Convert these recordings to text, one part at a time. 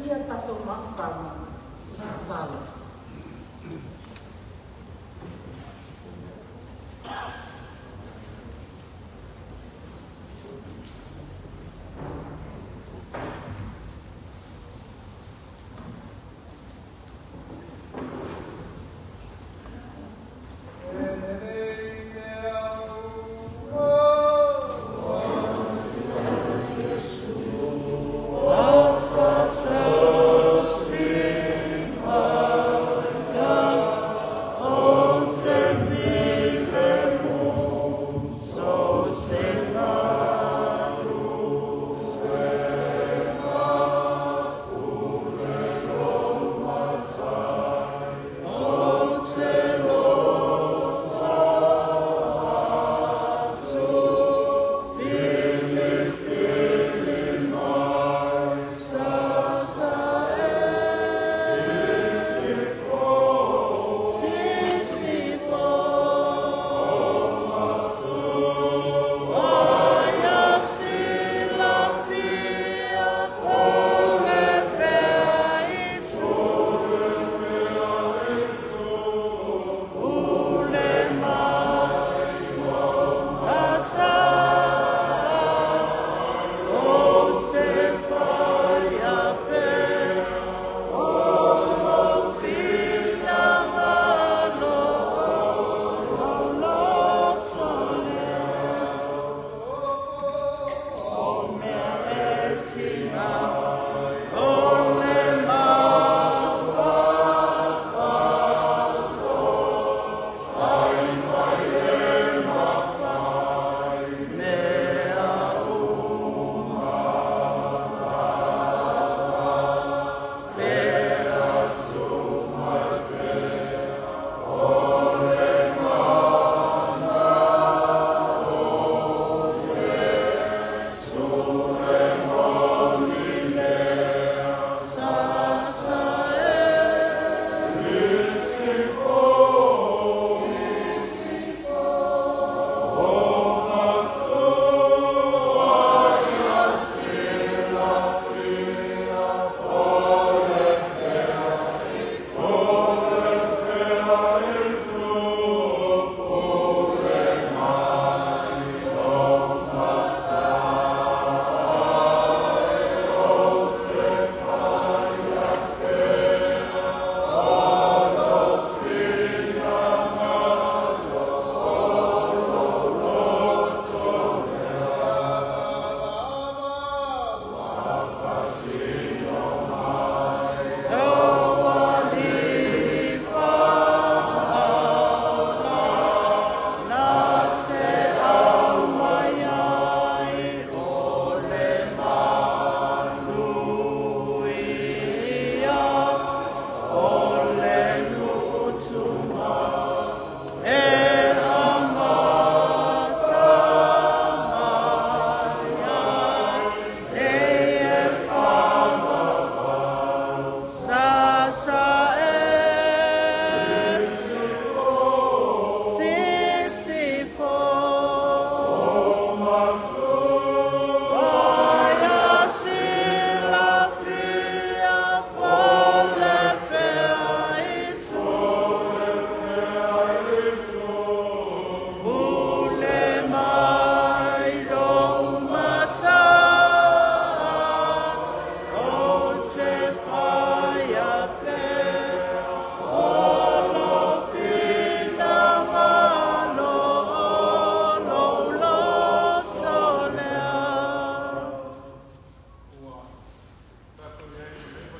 ia tatou mafutaga i se tatalo.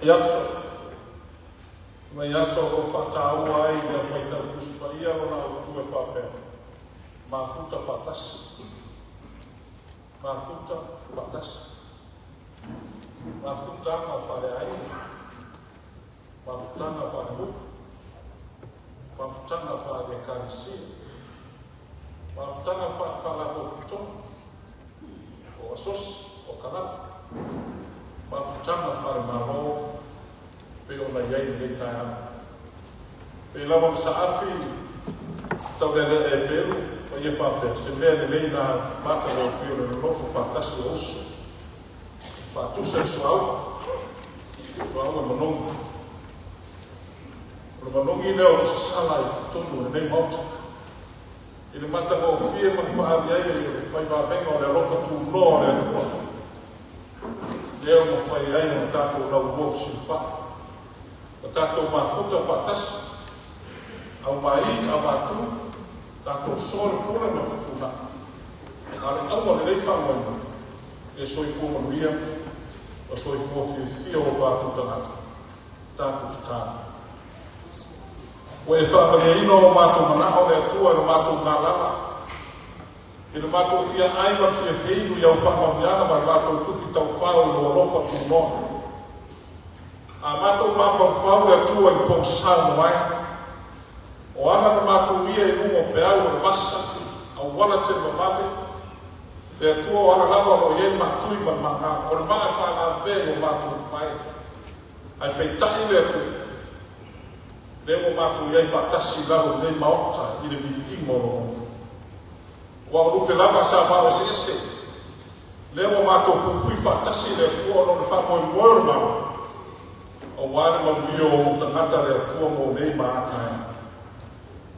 I aso, mai aso o lo o faataua ai le Faitau Tusi Paia lona autu e faapea, Mafuta faatasi. Mafuta faatasi. Mafutaga faaleaiga. Mafutaga faalenuu. Mafutaga faale-Ekalesia. Mafutaga faale-Faalapotopotoga. O asosi, o kalaka. Mafutaga faale-Malo pei ona i ai lenei taeao. Pei lava ona saafi taulealea e pelu ma ia faapea, se mea lelei na matagofie o le nonofo faatasi o uso, faatusa i suauu. Suauu e manogi. O le manogi lea o lo o sasala i totonu o lenei Maota, i le matagofie ma le faaali ai o le fai vavega o le alofa tunoa o le Atua, lea ua mafai ai ona tatou laulua fesilafai, ma tatou mafuta faatasi, aumai, avatu, tatou soalepule ma fetuunai. A o le auga o lenei faamoemoe, ia soifua manuia ma soifua fiafia o tatou tagata, tatou tatalo. Ua e faamalieina o matou manao le Atua i lo matou galala, i le matou fia ai ma le fia feinu i au faamanuiaga ma le matou tufi taufao i lou alofa tunoa. A matou mafaufau le Atua i le pogisa ua mavae, o ala na matou ia i luga o peau o le vasa, auala televavave, le Atua o ala lava o lo o i ai le maatui ma le maagao, o le maa e faalavea i o matou pae. Ae peitai le Atua, lea ua matou i ai faatasi i lalo o lenei Maota i le viiga o lou alofa. Aua o lupe lava sa vao eseese, lea ua matou fuifui faatasi le Atua ona o le faamoemoe o le Malo, aua le manuia o ou tagata le Atua mo nei ma a taeao.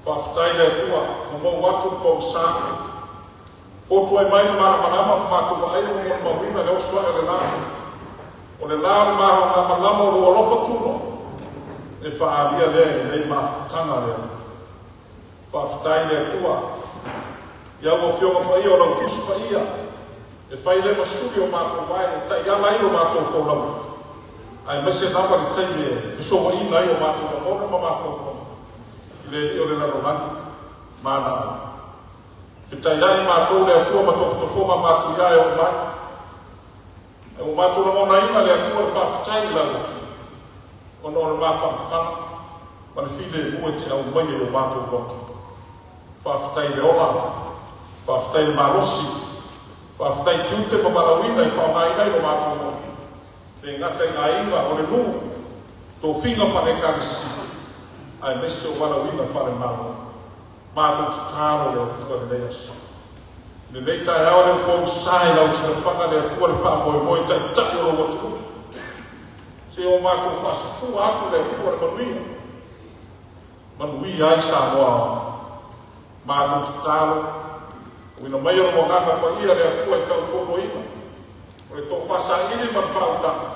Faafetai le Atua ua mou atu le pogisa, fotu ai mai le malamalama ma matou vaaia ma molimauina le oso ae o le la. O le la o le malamalama o lou alofa tunoa, e faaalia lea i lenei mafutaga le Atua. Faafetai le Atua i au Afioga Paia o lau Tusi Paia, e fai lea ma suli o matou vae e taiala ai lo matou folauga, aemaise lava le taimi e fesouaina ai o matou lagona ma mafaufauga i le alii o le lalolagi ma ana au. Fetaiai matou le Atua ma tofotofoga matuia e oo mai. Ae ua matou lagonaina le Atua le faafetai i lau Afioga, ona o le mafanafana ma le filemu e te aumaia i o matou loto. Faafetai i le ola, faafetai i le malosi, faafetai i tiute ma valaauina i faaaogaina ai lo matou ola, le gata i aiga, o le nuu, tofiga faale-Ekalesia, aemaise o valaauina faale-Malo. Matou tatalo le Atua i lenei aso. I lenei taeao e le o pogisa i lau silafaga le Atua le faamoemoe taitai o lou atunuu. Se o matou faasafua atu le Atua le manuia. Manuia ai Samoa ao. Matou tatalo, auina maia lou agaga paia le Atua i tautualuaina o le tofa saili ma le faautaga.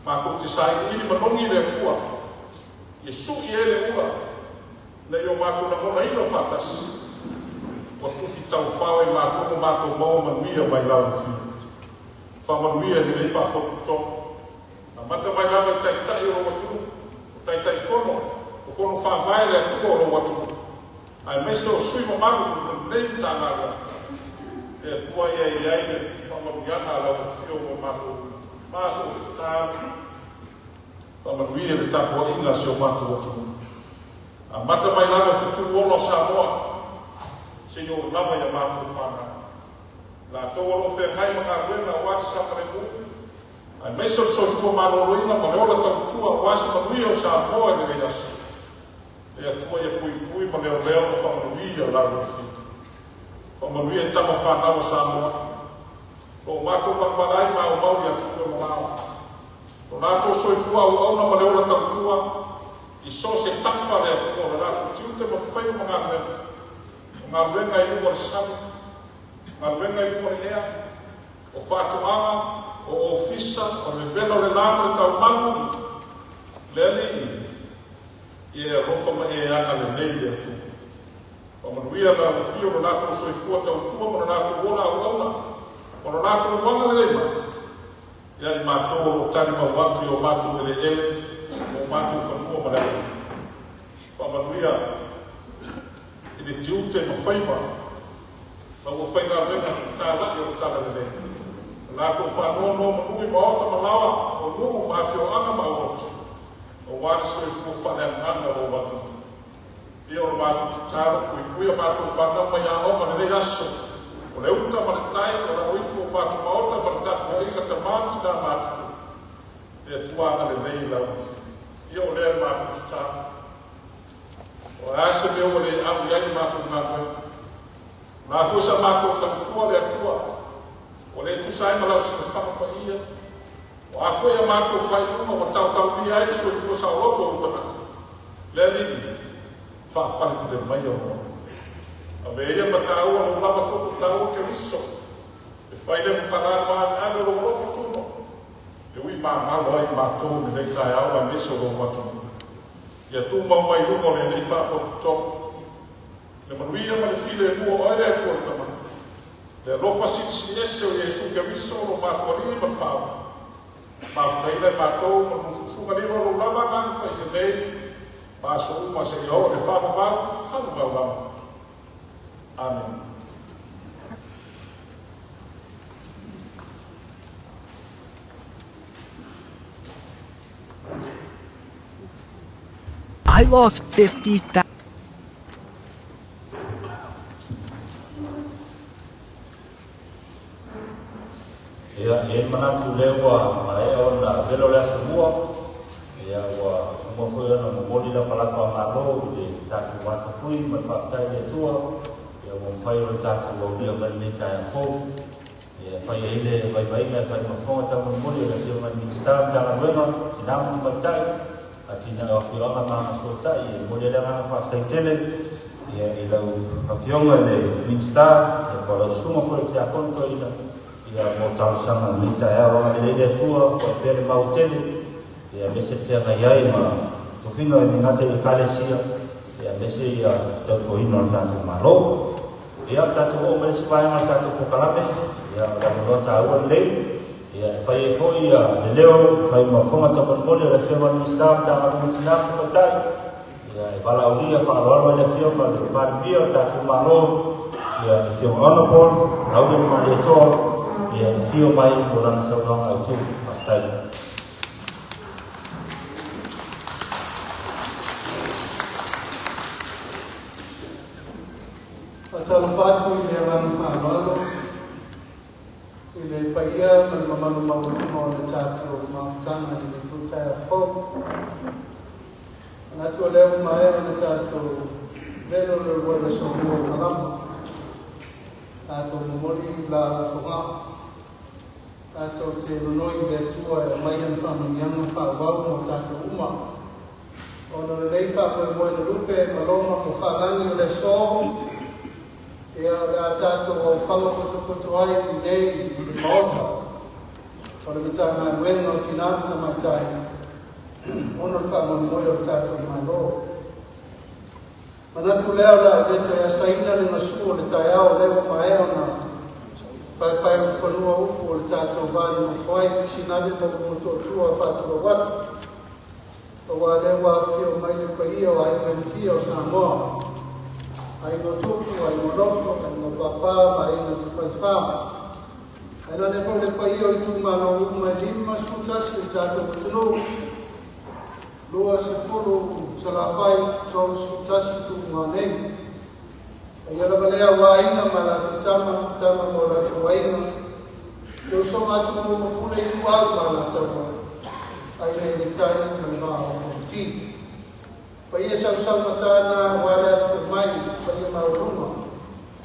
Matou te sailiili manogi le Atua, ia sui e le ula ina ia o matou lagonaina faatasi, ua tufi taufao e matou ma matou maua manuia mai lau Afioga. Faamanuia i lenei Faalapotopotoga, amata mai lava i Taitai o lou atunuu, o Taitaifono, o Fono Faavae le Atua o lou atunuu, aemaise o sui usufono mamalu o lenei Matagaluega. Le Atua ia i ai le faamanuiaga a lau Afioga mo matou uma. Matou tatalo, faamanuia i le tapuaiga a si o matou atunuu. Amata mai lava i fetu ola o Samoa, seia oo lava i a matou fanau. Latou o lo o feagai ma galuega aua le saogalemu, aemaise o le soifua maloloina ma le ola tautua aua se manuia o Samoa i lenei aso. Le Atua ia puipui ma leoleo ma faamanuia lau Afioga. Faamanuia i tama fanau a Samoa, o lo o matou malamala ai ma aumau i atunuu e mamao. O latou soifua auauna ma le ola tautua i so o se tafa le atunuu o le latou tiute ma faiva ma galuega, o galuega i luga o le sami, galuega i luga o le ea, o faatoaga, o ofisa, o le vevela o le la ma le taumalu, le Alii, ia e alofa ma e agalelei le Atua. Faamanuia lau Afio lo latou soifua tautua ma lo latou ola auauna, ma lo latou agalelei mai. Ia i matou o lo o talimau atu i o matou eleele, o matou fanua ma le atunuu. Faamanuia i le tiute ma faiva ma ua faigaluega talai o le Talalelei. O latou faanonomanu i maota ma laoa, o nuu ma afioaga ma aulotu, aua le soifua faaleagaga o lou atunuu. Ia o le matou tatalo, puipuia matou fanau mai aoga lenei aso, o le uta ma le tai, o lalo ifo o matou maota ma le tapuaiga tama ma tina matutua. Le Atua agalelei i lau Afioga. Ia o lea le matou tatalo. O le a se mea ua le au i ai le matou galuega? O le a foi sa matou tautua le Atua, ua le tusa ai ma lau silafaga paia? O a foi a matou faaiuga ua taotaulia ai le soifua saoloto o ou tagata, le Alii, faapalepale maia lou alofa. Avea ia ma taua lou lava toto taua Keriso, e fai lea ma faalavaaveave o lou alofa tumau, e ui magalo ai matou i lenei taeao aemaise o lou atunuu. Ia tumau mai luga o lenei faapotopotoga le manuia ma le filemu o Oe le Atua le Tama, le alofa silisili ese o Iesu Keriso lo matou Alii ma le Faaola, mafutaina i matou ma le musumusuga lilo o lou lava Agaga Paia nei ma aso uma seia oo i le faavavau, faavavau lava. Amene. I lost 50,000. Ia, e i ai le manatu o lea ua maea ona velo le aso mua, ia ua uma foi ona momoli lapalapa a Malo i le tatou vatapuia ma le faafetai i le Atua, ia ua mafai ona tatou aulia mai lenei taeao fou. Ia, e fai ai le vaivaiga e fai ma fofoga taumolimoli o le Afioga i le Minisita o Matagaluega, Tina ma Tamaitai, Atinae o Afioaga ma Agafesootai. E momoli ai le agaga faafetai tele ia, i lau Afioga i le Minisita, ia, po o lau Susuga foi i le Tiakono Toeaina, ia, mo talosaga i lenei taeao. Agalelei le Atua, foai pea le mau tele, ia, aemaise le feagai ai ma tofiga e le gata i Ekalesia, ia, aemaise ia, le tautuaina o le tatou Malo. Ia, tatou oo mai le isi vaega o le tatou polokalame, ia, o le avanoa taua lenei, ia, e fai ai foi ia, le leo, e fai ma fofoga taumolimoli o le Afioga i le Minisita o Matagaluega o Tina ma Tamaitai, ia, e valaaulia faaaloalo ai le Afioga i le Palemia o le tatou Malo, ia, le Afioga Honourable Laauli Malietoa, ia, e afio mai mo lana saunoaga autu. Faafetai. Faatalofa atu i le agaga faaaloalo i le paia ma le mamalu maualuga o le tatou mafutaga i lenei foi taeao fou. Manatu o lea ua maea ona tatou velo le uluai aso lua o le malama. Tatou momoli laau fogaa. Tatou te nonoi i le Atua e aumai ana faamanuiaga faaauau mo tatou uma. Ona o lenei faamoemoe na lupe ma loma mo faalagi o le aso, ia o le a tatou aofaga potopoto ai i inei i le Maota o le Matagaluega o Tina ma Tamaitai ona o le faamoemoe o le tatou Malo. Manatu lea o le a ou le toe asaina le gasu o le taeao o lea ua maea ona paepae ulufanua upu o le tatou va nonofo ai, sinave ma upu motootua faatulou atu. Aua lea ua afifio mai le paia o aiga e fia o Samoa, aiga o tupu, aiga o nofo, aiga o papa ma aiga o tafaifa. Ae nane foi le paia o itumalo uma e 51 o le tatou atunuu, 20 Salafai, 31 Tumua nei. Paia lava lea aua aiga ma latou tama, tama ma o latou aiga, le usoga a Tumua ma Pule Ituau ma Alataua, Aiga i le Tai ma le Vaa o Fonoti. Paia sausaugata na aua le afifio mai, paia maualuga,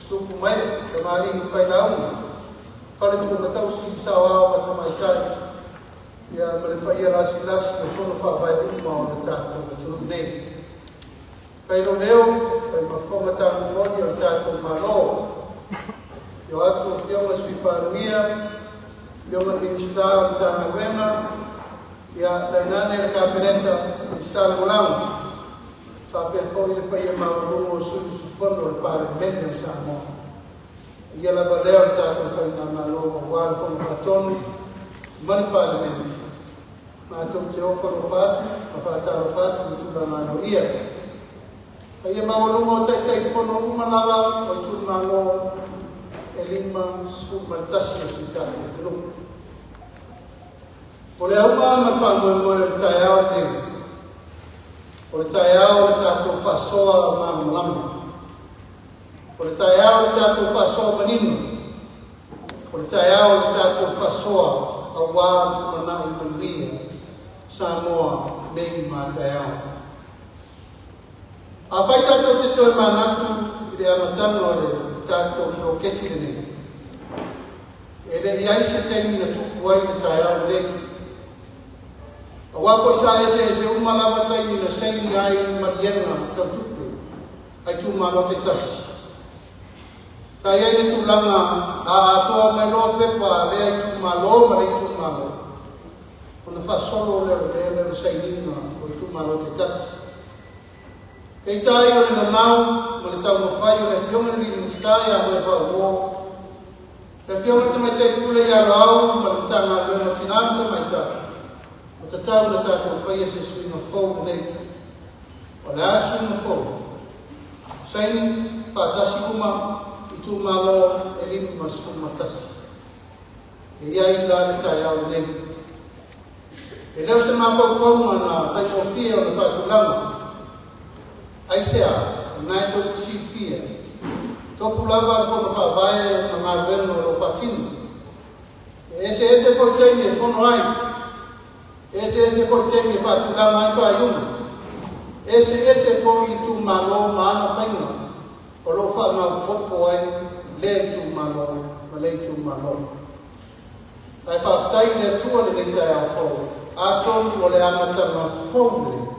tupu mai, tamalii ma failauga, faletuumatausi, saoao ma tamaitai, ia ma le paia lasilasi o fono faavae uma o le tatou atunuu nei. Fai lou leo, fai ma fofoga tagologoni o le tatou Malo. Afio atu Afioga i Sui Palemia, Afioga i le Minisita o Matagaluega, ia tainane le Kapeneta, Minisita Lagolago, faapea foi le paia maualuga o sui usufono o le Palemene o Samoa. Ia lava lea o le tatou Faigamalo aua le Fono Faatonu ma le Palemene. Matou te ofo alofa atu ma faatalofa atu i le tulaga aloaia. Paia maualuga o Taitaifono uma lava o itumalo e 51 o si tatou atunuu. O le auga ma le faamoemoe o le taeao lenei, o le taeao o le tatou faasoa malamalama. O le taeao o le tatou faasoa manino. O le taeao o le tatou faasoa aua le lumanai manuia Samoa nei ma taeao. Afai tatou te toe manatu i le amataga o le tatou poloketi lenei, e le i ai se taimi na tupu ai le taeao lenei. Aua foi sa eseese uma lava taimi na saini ai maliega tau tupe a itumalo taitasi. Sa i ai le tulaga a atoa mai loa pepa a lea itumalo ma lea itumalo, ona faasolo lea o le mea lea o le sainiga o itumalo taitasi. Peitai o le nanau ma le taumafai o le Afioga i le alii Minisita ia Moefaauo, le Afioga i le Tamaitai Pule ia Loau ma le Matagaluega o Tina ma Tamaitai, ua tatau ona tatou faia se suiga fou lenei. O le a le suiga fou? Saini faatasi uma itumalo e 51. E i ai la le taeao lenei. E le o se mafaufauga na faigofie ona faatulaga. Aisea? O lena e tou te silafia, tofu lava le Fono Faavae ma galuega o lo o faatino. E eseese foi taimi e fono ai, e eseese foi taimi e faatulaga ai faaiuga, e eseese foi itumalo ma ana faiga o lo o faamaopoopo ai lea itumalo ma lea itumalo. Ae faafetai i le Atua lenei taeao fou, atonu o le amataga fou lenei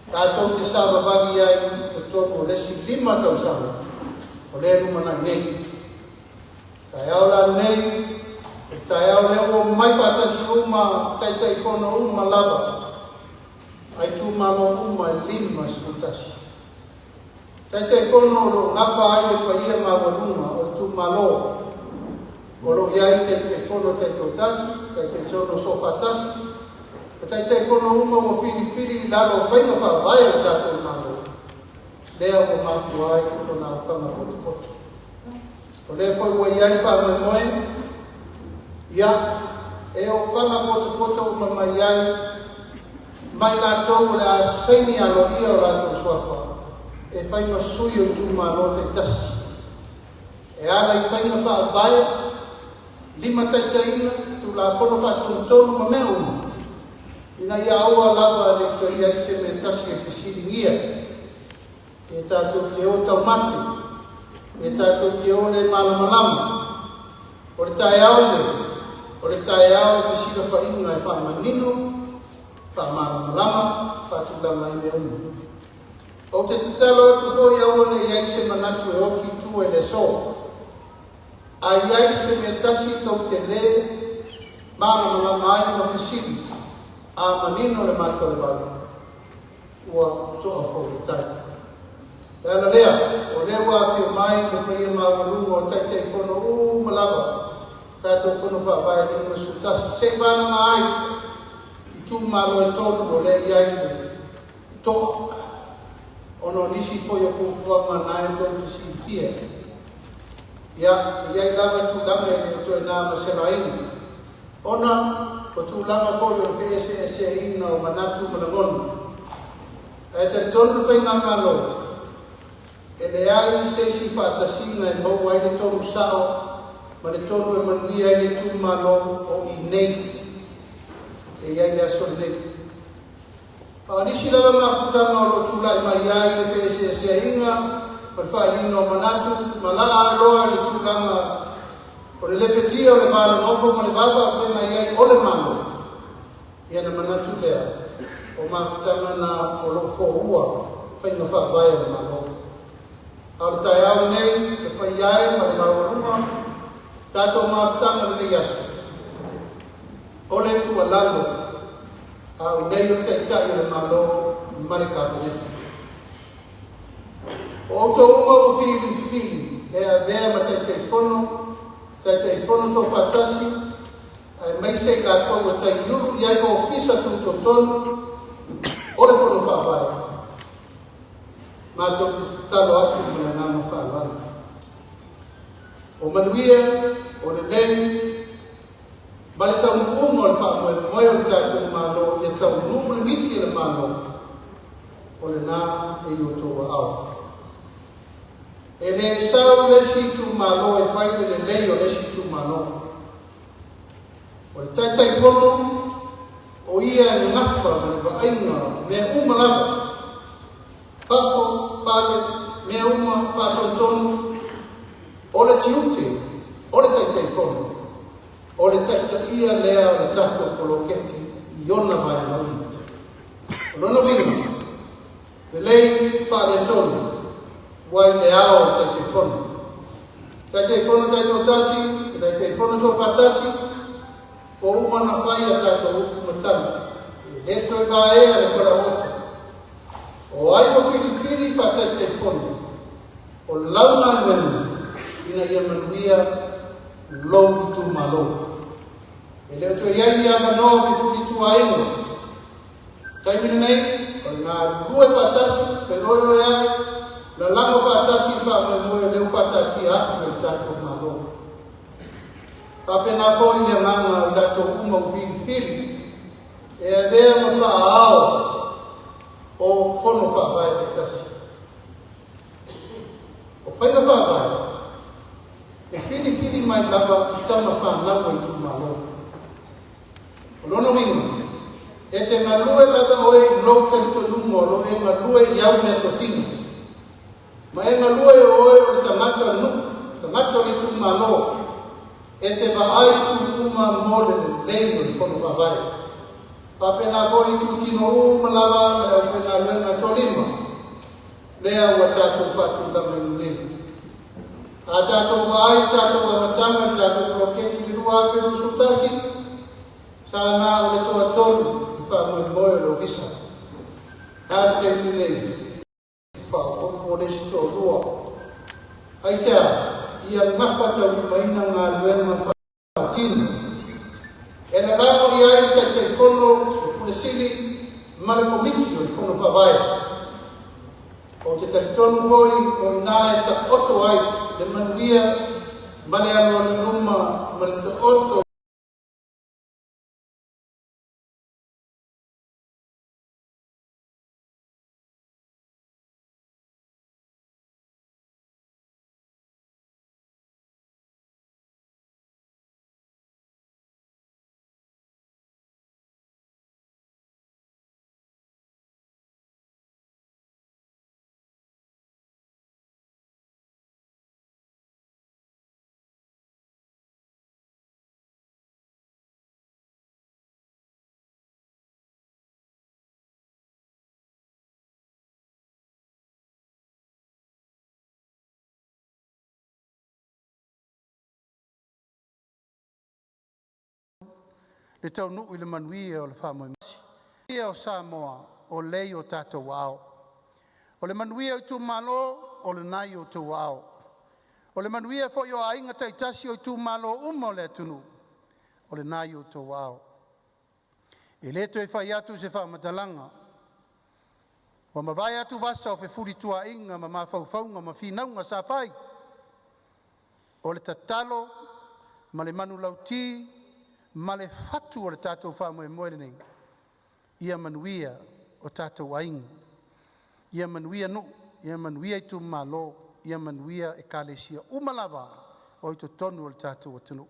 tatou te savavali ai i totonu o le isi 5 tausaga o lea e lumanai nei. Taeao la lenei, o le taeao lea ua omai faatasi uma Taitaifono uma lava a itumalo uma e 51. Taitaifono o lo o gafa ai le paia maualuga o itumalo o lo o i ai Taitaifono taitoatasi, Taitaifono soofaatasi, ma Taitaifono uma ua filifili i lalo o faiga faavae a le tatou Malo, lea ua mafua ai lona aofaga potopoto. O lea foi ua i ai faamoemoe, ia, e ofaga potopoto uma mai ai ma i latou o le a saini aloaia o latou suafa e fai ma sui o itumalo taitasi. E ala i faiga faavae, limataitaiina, Tulafono Faatonutonu ma mea uma, ina ia aua lava ne i toe i ai se mea tasi e fesiligia. Pe tatou te o taumate, pe tatou te o le malamalama, o le taeao lenei, o le taeao o fesilafaiga e faamanino, faamalamalama, faatulaga ai mea uma. Ou te tatalo atu foi aua ne i i ai se manatu e oti i tua i le aso. A i ai se mea tasi tou te lē malamalama ai ma fesili, a manino le mata o le vai, ua to'a foi le tai. O le ala lea, o lea ua afio mai le paia maualuga o Taitaifono uma lava, tatou Fono Faavae 51, se i vagana ai itumalo e tolu o lea e i ai le to'a, ona o nisi foi o fuafuaga na e tou te silafia. Ia, e i ai lava tulaga e le o toe na ma selaina, ona o tulaga foi o le feeseeseaiga o manatu ma lagona. Ae talitonu le Faigamalo, e leai se isi faatasiga e maua ai le tonu sao ma le tonu e manuia ai le itumalo o i nei e i ai le aso lenei. A o nisi lava mafutaga o lo o tulai mai ai le feeseeseaiga ma le faaaliga o manatu ma laa loa le tulaga o le lepetia o le va nonofo ma le va faafeagai ai o le Malo, ia na manatu lea o mafutaga na o lo o foua faiga faavae a le Malo. A o le taeao lenei, le paia e ma le maualuga, tatou mafutaga lenei aso, o le tuualalo a au nei o le Taitai o le Malo ma le Kapeneta. O outou uma ua filifili e avea ma Taitaifono, Taitaifono Soofaatasi, aemaise i latou ua taiulu i ai ofisa tutotonu o le Fono Faavae. Matou te tatalo atu ma le agaga faaaloalo. O manuia, o lelei, ma le taunuuga o le faamoemoe o le tatou Malo ia taunuu le miti a le Malo, o lena e i outou aao. E le sau le isi itumalo e fai le lelei o le isi itumalo. O le Taitaifono, o ia e gafa ma le vaaiga mea uma lava, fafo, fale, mea uma, faatonutonu, o le tiute o le Taitaifono, o le taitaia lea o le tatou poloketi i ona vaega uma. Ua i le ao o Taitaifono. Taitaifono taitoatasi, Taitaifono soofaatasi, ua uma ona fai a tatou upu ma tala. E le toe vaea le falaoto. O ai ua filifili faataitaifono, o lau galuega ina ia manuia lou itumalo. E le o toe i ai ni avanoa o fefulituaaiga. Taimi lenei, o le galulue faatasi, feoeoeai, lalago faatasi i le faamoemoe o lea ua faataatia atu e le tatou Malo. Faapena foi le agaga o i latou uma ua filifili e avea ma faaao o fono faavae taitasi. O faiga faavae e filifili mai lava i tama fanau a itumalo. O lona uiga, e te galue lava oe i lou talitonuga o lo o e galue i au meatotino, ma e galue o oe o le tagata o le nuu, tagata o le itumalo, e te vaai i itu uma mo le lelei o le Fono Faavae. Faapena foi i itutino uma lava ma le aufaigaluega tolima lea ua tatou faatulagaina nei. A tatou vaai i le tatou amataga i le tatou poloketi i le 2021, sa na o le toatolu i faamoemoe o le ofisa. A le taimi nei, faaopoopo le isi toalua. Aisea? Ia gafataulimaina galuega faatino. E lalago i ai le Taitaifono, le Pule Sili ma le Komiti o le Fono Faavae. Ou te talitonu foi o i ina e taoto ai le manuia ma le alualu i luma ma le taoto le taunuu i le manuia o le faamoemoe. Ia o Samoa o lea i o tatou aao. O le manuia o itumalo o lena i outou aao. O le manuia foi o aiga taitasi o itumalo uma o le atunuu, o lena i outou aao. E le toe fai atu se faamatalaga, ua mavae atu vasa o fefulituaaiga ma mafaufauga ma finauga sa fai. O le tatalo ma le manulauti ma le fatu o le tatou faamoemoe lenei, ia manuia o tatou aiga, ia manuia nuu, ia manuia itumalo, ia manuia ekalesia uma lava o i totonu o le tatou atunuu.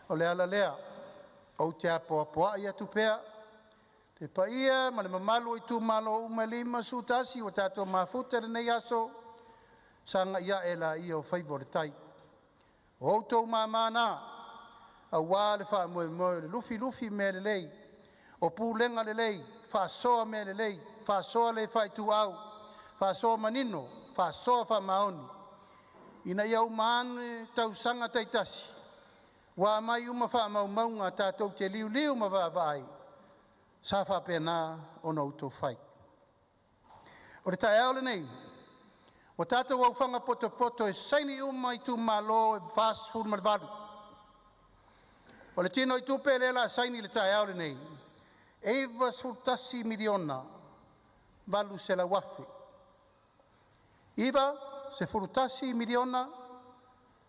O le ala lea ou te apoapoai atu pea le paia ma le mamalu o itumalo uma e 51 ua tatou mafuta i lenei aso, sagai ae laia o faiva o le tai. O outou mama na, aua le faamoemoe o le lufilufi mea lelei, o pulega lelei, faasoa mea lelei, faasoa le faaituau, faasoa manino, faasoa faamaoni, ina ia uma ane tausaga taitasi, ua aumai uma faamaumauga tatou te liuliu ma vaavaai, sa faapena ona outou fai. O le taeao lenei, ua tatou aufaga potopoto e saini uma itumalo e 48. O le tinoitupe lea o le a saini i le taeao lenei, e $91 miliona 800 afe. $91 miliona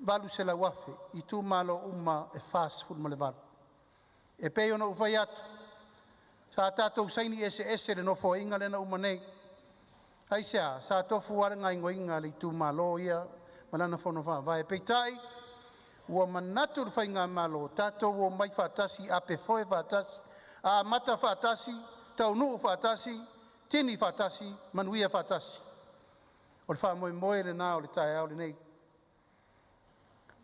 800 afe itumalo uma e 48. E pei ona ou fai atu, sa tatou saini eseese i le nofoaiga lea na uma nei. Aisea? Sa tofu lava le gaoioiga a le itumalo ia ma lana fono faavae, peitai ua manatu le faigamalo, tatou omai faatasi, apefoe faatasi, amata faatasi, taunuu faatasi, tini faatasi, manuia faatasi. O le faamoemoe lena o le taeao lenei.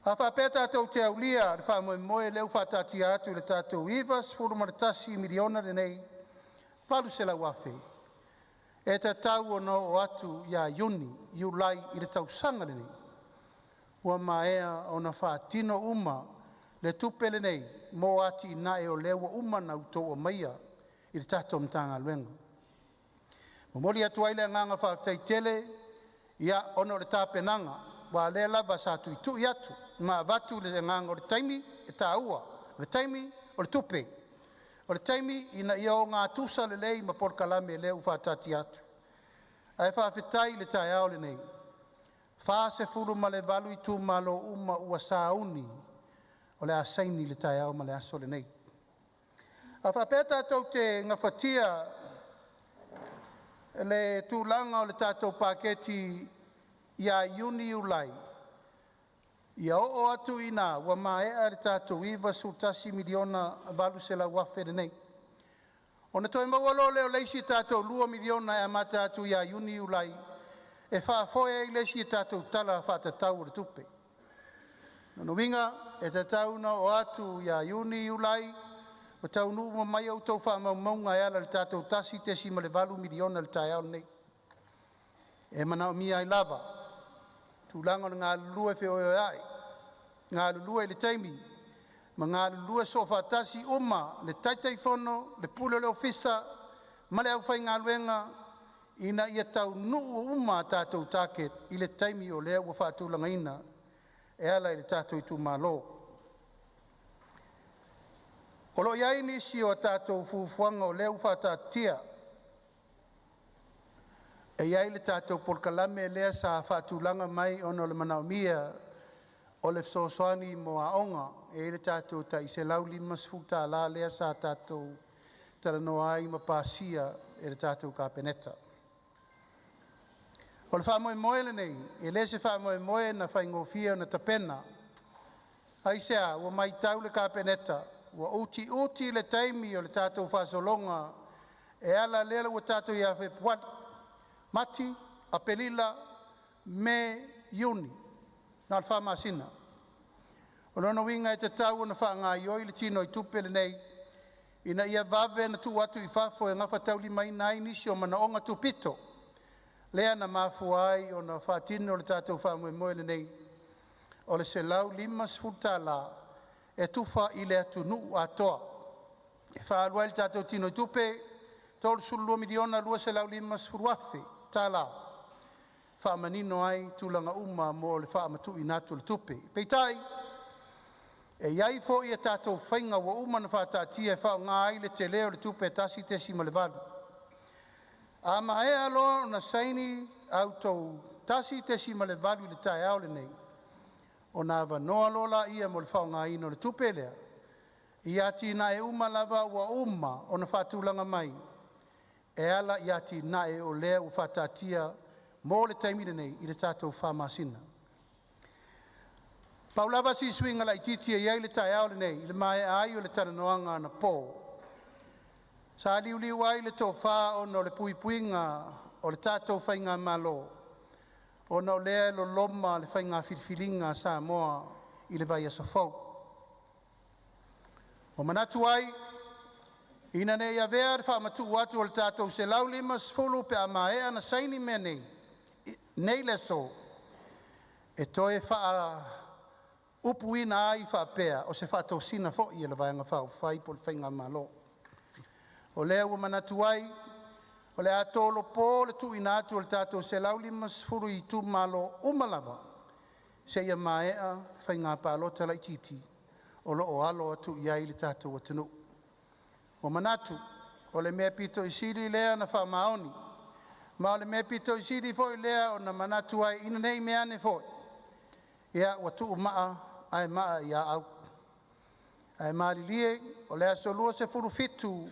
A faapea tatou te aulia le faamoemoe lea ua faataatia atu i le tatou $91 miliona lenei 800,000. E tatau ona oo atu ia Iuni, Iulai i le tausaga lenei, ua maea ona faatino uma le tupe lenei mo atinae o lea ua uma ona outou aumaia i le tatou Matagaluega. Momoli atu ai le agaga faafetai tele ona o le tapenaga, aua o lea lava sa tuitui atu ma avatu le agaga o le taimi e taua, o le taimi o le tupe, o le taimi ina ia ogatusa lelei ma polokalame lea ua faataatia atu. Ae faafetai i le taeao lenei, 48 itumalo uma ua sauni o le a saini i le taeao ma le aso lenei. A faapea tatou te gafatia le tulaga o le tatou paketi ia Iuni, Iulai, ia oo atu i ina ua maea le tatou $91 miliona $800,000 lenei. Ona toe maua loa lea o le isi tatou $2 miliona e amata atu ia Iuni, Iulai e faafoe ai le isi tatou Tala Faatatau o le Tupe. O lona uiga e tatau ona oo atu ia Iuni, Iulai ua taunuu uma mai a outou faamaumauga e ala i le tatou $1.8 miliona i le taeao lenei. E manaomia ai lava tulaga o le galulue feoeoeai, galulue i le taimi ma galulue soofaatasi uma le Taitaifono, le Pule o le Ofisa ma le aufaigaluega ina ia taunuu uma a tatou target i le taimi o lea ua faatulagaina e ala i le tatou itumalo. O lo o i ai nisi o a tatou fuafuaga o lea ua faataatitia. E i ai le tatou polokalame lea sa faatulaga mai ona o le manaomia o le fesoasoani mo aoga. E i ai le tatou tai $150 lea sa tatou talanoa ai ma pasia e le tatou Kapeneta. O le faamoemoe lenei, e le se faamoemoe na faigofie ona tapena. Aisea? Ua matau le Kapeneta ua utiuti le taimi o le tatou faasologa e ala lea ua tatou ia Fepuari, Mati, Aperila, Me, Iuni, na o le 4 masina. O lona uiga e tatau ona faagaoioi le tinoitupe lenei ina ia vave ona tuu atu i fafo e gafataulimaina ai nisi o manaoga tupito lea na mafua ai ona faatino le tatou faamoemoe lenei o le $150 e tufa i le atunuu atoa e faaalu ai le tatou tinoitupe $32,250,000 tala faamanino ai tulaga uma mo le faamatuuina atu o le tupe. Peitai, e i ai foi a tatou faiga ua uma ona faataatia e faaaoga ai le tele o le tupe e 1.8. A maea loa ona saini a outou 1.8 i le taeao lenei, ona avanoa loa lea mo le faaaogaina o le tupe lea i atinae uma lava ua uma ona faatulaga mai e ala i atinae o lea ua faataatia mo le taimi lenei i le tatou 4 masina. Pau lava si suiga laitiiti e i ai le taeao lenei i le maea ai o le talanoaga anapo, sa liuliu ai le tofa ona o le puipuiga o le tatou faigamalo ona o lea e loloma le faiga filifiliga a Samoa i le vaiaso fou. Ua manatu ai, ina ne i avea le faamatuu atu o le tatou $150 pe a maea ona saini mea nei i le aso, e toe faaupuina ai faapea, o se faatosina foi a le Vaega Faaupufai po o le Faigamalo. O lea ua manatu ai, o le a tolopo le tuuina atu o le tatou $150 i itumalo uma lava seia maea faiga palota laitiiti o lo o alo atu i ai le tatou atunuu. Ua manatu o le mea aupito sili lea ona faamaoni, ma o le mea aupito sili foi lea ona manatu ai, ina ne i meaane foi ua tuumaa ae maa ia au. Ae malilie o le aso 27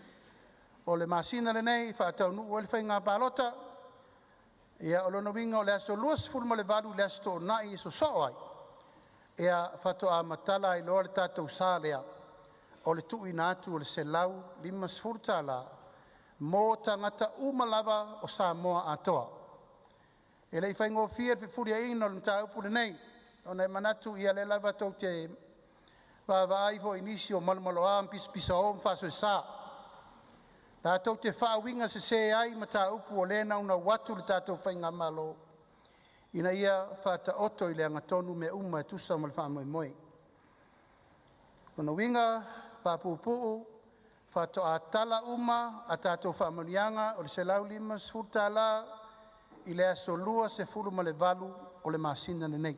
o le masina lenei e faataunuu ai le faiga palota. O lona uiga o le aso 28 le aso Toonai e sosoo ai, faatoa matala ai loa le tatou sa lea o le tuuina atu o le $150 mo tagata uma lava o Samoa atoa. E le i faigofie le fefuliaiga o le mataupu lenei, ona e manatu o lea lava tou te vaavaai foi i nisi o malomaloa ma pisapisao ma faasoesa. latou te faauigasese ai mataupu o lea e naunau atu le tatou faigamalo ina ia faataoto i le agatonu mea uma e tusa ma le faamoemoe. O lona uiga faapuupuu, faatoa tala uma a tatou faamanuiaga o le $150 i le aso 28 o le masina lenei.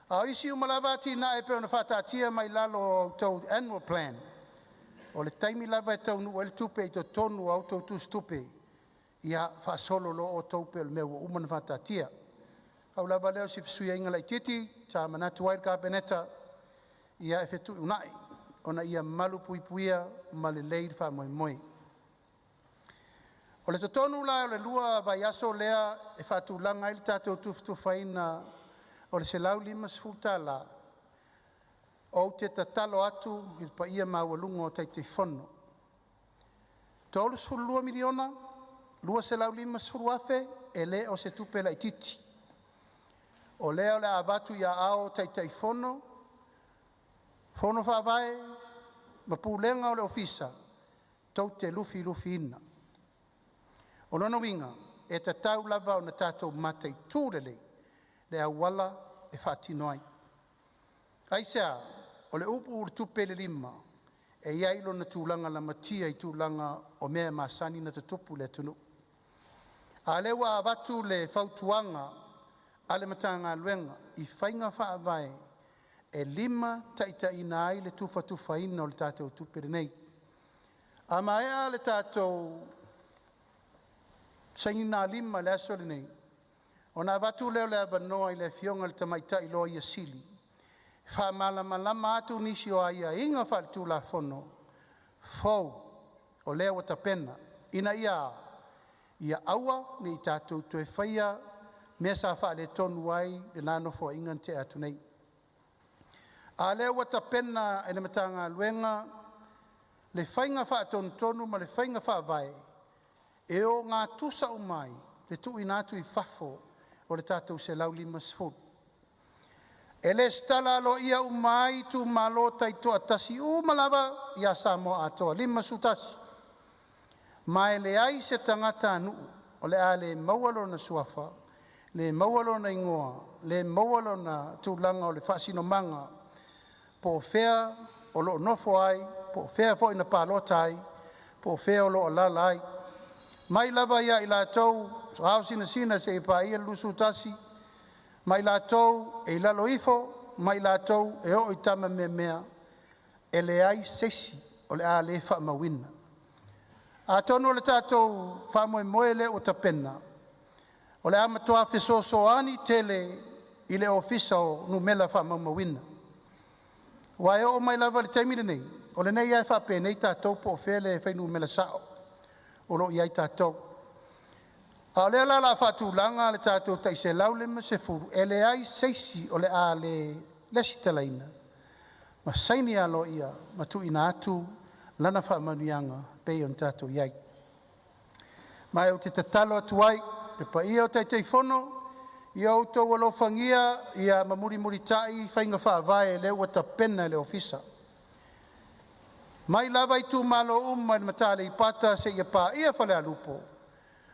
A o isi uma lava atinae e pei ona faataatia mai lalo o a outou annual plan, o le taimi lava e taunuu ai le tupe i totonu o a outou tusitupe, ia faasolo loa outou e pei o le mea ua uma ona faataatia. Pau lava lea o si fesuiaiga laitiiti sa manatu ai le Kapeneta e fetuunai ina ia malupuipuia ma lelei le faamoemoe. O le totonu la o le 2 vaiaso lea e faatulaga ai le tatou tufatufaina o le $150, ou te tatalo atu i le paia maualuga o Taitaifono, $32,250,000 e le o se tupe laitiiti. O lea o le a avatu i aao o Taitaifono, Fono Faavae ma Pulega o le Ofisa, tou te lufilufiina. O lona uiga, e tatau lava ona tatou mataitu lelei le auala e faatino ai. Aisea? O le upu i le tupe i le lima, e i ai lona tulaga lamatia i tulaga o mea e masani ona tutupu i le atunuu. A o lea ua avatu le fautuaga a le Matagaluega i faiga faavae e limataitaiina ai le tufatufaina o le tatou tupe lenei. A maea le tatou sainigalima i le aso lenei, ona avatu lea o le avanoa i le Afioga i le Tamaitai Loia Sili e faamalamalama atu nisi o aiaiga faaletulafono fou o lea ua tapena, ina ia a? Ia aua ne i tatou toe faia mea sa faaletonu ai lena Nofoaiga na tea atu nei. A o lea ua tapena e le Matagaluega le faiga faatonutonu ma le faiga faavae e ogatusa uma ai le tuuina atu i fafo o le tatou $150. E lesitala aloaia uma ai itumalo taitoatasi uma lava ia Samoa atoa, e 51. Ma e leai se tagatanuu o le a le maua lona suafa, le maua lona igoa, le maua lona tulaga o le faasinomaga po o fea o lo o nofo ai, po o fea foi na palota ai, po o fea o lo o alaala ai. Mai lava ia i latou o ao sinasina seia paia le 21, ma i latou e i lalo ifo ma i latou e oo i tama meamea, e leai se isi o le a le faamauina. Atonu o le tatou faamoemoe lea ua tapena, o le a matua fesoasoani tele i le Ofisa o Numera Faamaumauina. Aua e oo mai lava i le taimi lenei, o lenei lava e faapenei tatou po o fea le fuainumera sao o lo o i ai tatou. A o lea la o le a faatulaga le tatou tai $150, e leai se isi o le a le lesitalaina ma saini aloaia ma tuuina atu lana faamanuiaga e pei ona tatou i ai. Ma ou te tatalo atu ai i le paia o Taitaifono, ia outou alofagia ma mulimulitai faiga faavae o lea ua tapena e le Ofisa. Mai lava i itumalo uma i le Mata Aleipata seia paia Falealupo,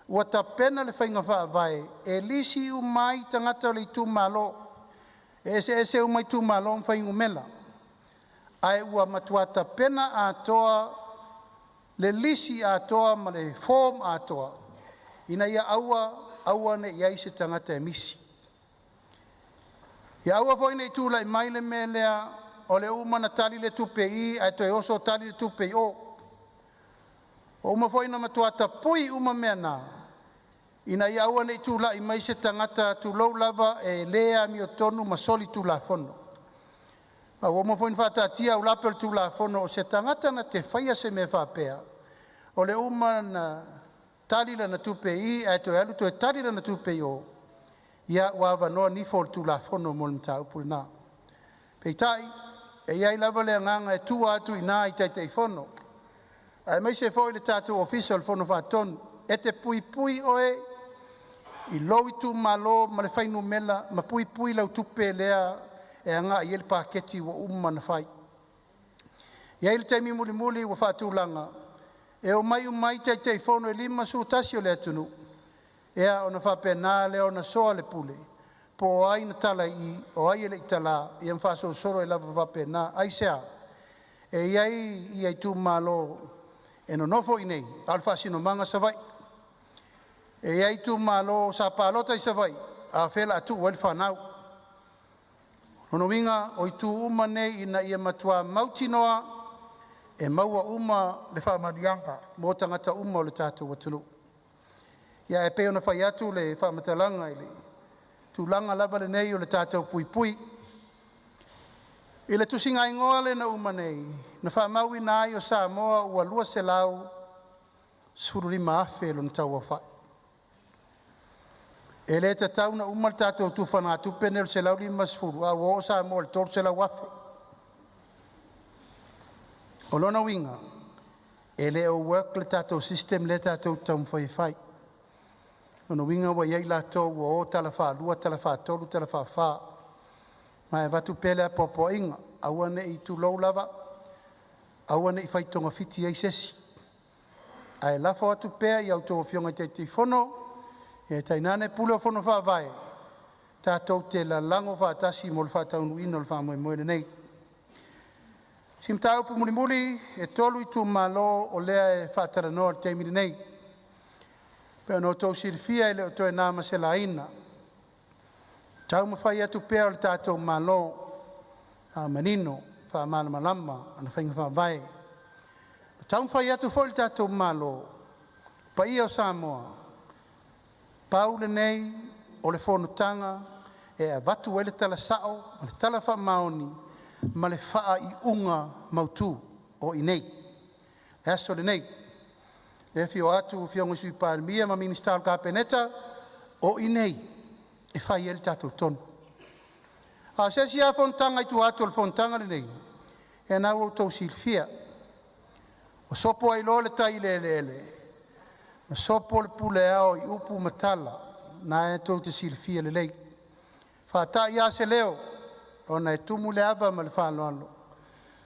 ua tapena le faiga faavae e lisi uma ai tagata o le itumalo, e eseese uma itumalo ma fuainumera, ae ua matua tapena atoa le lisi atoa ma le form atoa ina ia aua aua ne i i ai se tagata e misi. Ia aua foi ne i tulai mai le mea lea o le uma ona tali le tupe i i ae toe oso tali le tupe i o. Ua uma foi ona matua tapui uma mea na, ina ia aua ne i tulai mai se tagata, tulou lava, e le amiotonu ma solitulafono. Ma ua uma foi ona faataatia aulape o le Tulafono, o se tagata na te faia se mea faapea, o le uma ona tali lana tupe i i ae toe alu toe tali lana tupe i o, ia ua avanoa nifo o le Tulafono mo le mataupu lena. Peitai, e i ai lava le agaga e tua atu i ina i Taitaifono, aemaise foi le tatou Ofisa o le Fono Faatonu, e te puipui oe i lou itumalo ma le fuainumera ma puipui lau tupe lea e agai i ai le paketi ua uma ona fai. E i ai le taimi mulimuli ua faatulaga E omai uma ai Taitaifono e 51 o le atunuu, ona faapena lea ona soa le pule, po o ai na tala i i, o ai e le i tala, ma faasolosolo ai lava faapena. Aisea? E i ai ia itumalo e nonofo i inei, a o le faasinomaga o Savaii. E i ai itumalo sa palota i Savaii, a o fea o le a tuu ai le fanau? O lona uiga o itu uma nei ina ia matua mautinoa e maua uma le faamanuiaga mo tagata uma o le tatou atunuu. Ae pei ona fai atu le faamatalaga i le tulaga lava lenei o le tatou puipui. I le tusigaigoa lea na uma nei, na faamauina ai o Samoa ua 215,000 lona tauaofai. E le tatau ona uma le tatou tufagatupe lenei o le 150 a ua oo Samoa i le 300,000. O lona uiga, e le o work le tatou system lea tatou te taumafai e fai. O lona uiga ua i ai latou ua o tala faalua, tala faatolu, tala faafa. Ma e avatu pea le apoapoaiga, aua ne i tulou lava, aua ne i fai togafiti i ai se isi, ae lafo atu pea i a outou afioga i Taitaifono, tainane Pule o Fono Faavae, tatou te lalago faatasi mo le faataunuuina o le faamoemoe lenei. O si mataupu mulimuli, e 3 itumalo o lea e faatalanoa i le taimi lenei. E pei ona outou silafia e le o toe na ma se laina, taumafai atu pea o le tatou Malo, faamanino, faamalamalama ana faiga faavae. E taumafai atu foi le tatou Malo, paia o Samoa, pau lenei o le fonotaga e avatu ai le tala sao ma le tala faamaoni ma le faaiuga mautu o i inei, le aso lenei. O lea e afio atu afioga i le Sui Palemia ma Minisita o le Kapeneta, o i inei e fai ai le tatou tonu. A o se isi lava fonotaga i tua atu o le fonotaga lenei, ia o lena ua outou silafia, ua sopo ai loa le tai i le eleele, ma sopo le pule ao i upu ma tala, o lena e tou te silafia lelei. E faatai lava se leo ona e tumu le ava ma le faaaloalo,